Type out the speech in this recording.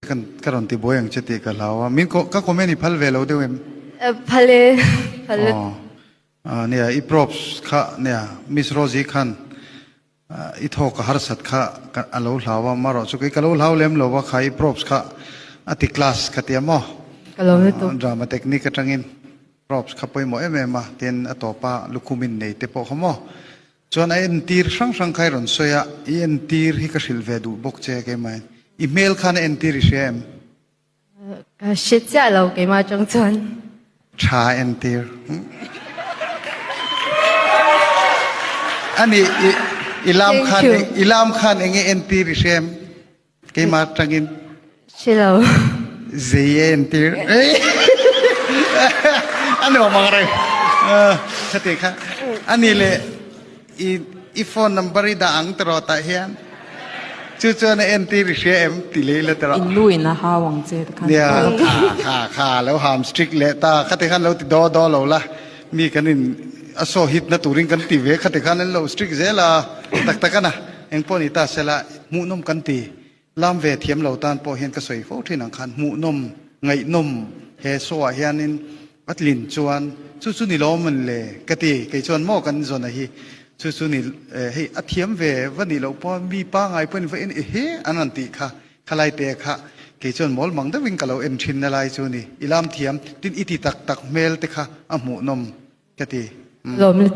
Ka rawn ti buai ang che tih ka hlau a, min ka comment i phal ve lo deuh em? Phal e, phal e. Aw, nia i props kha nia Miss Rosie khan i thawk a harsat kha a lo hlau a, marawh chu kei ka lo hlau lem lo a kha i props kha a ti class ka ti a maw? Ka lo lutuk. Drama technique atangin props kha pawimawh em em a, tin a tawpa lukhumin nei te pawh kha maw? Chuan a entir hrang hrang kha i rawn sawi a, i entir hi ka hrilh ve duh bawk che keimah in. I hmel khan a entir i hria em? Ka hre chiah lo keimah atang chuan. Tha entir. Ani i i lam khan i lam khan enge entir i hria em? Keimah atangin. Hre lo. Zei e entir. A nuam ang reng. Khati kha. Ani le i i phone number i dah ang tiraw tah hian. Chu chuan a entir i hria em ti lei la tiraw. In lu in a hau ang che khan. Nia kha kha kha lo ham strict leh ta. Khati khan lo ti daw daw lo la. Mi kan in a saw hit na turin kan ti ve. Khati khan an lo strict zel a. Tak tak ana. Engpawh ni ta sela hmuhnawm kan ti. Lam ve thiam lo tan pawh hian ka sawi fo thin ang khan hmuhnawm, ngaihnawm he show ah hianin a tlin chuan chu chu ni lawm an le ka ti. Kei chuan maw kan zawn a hi chu chu ni hei a thiam ve va nih loh pawh mi pangai pawhin va en ehe an rawn tih kha khalai te kha kei chuan mawl mang deuhin ka lo en thin na lai chu ni. I lam thiam tin i ti tak tak hmel te kha a hmuhnawm ka ti. Lawm lutuk.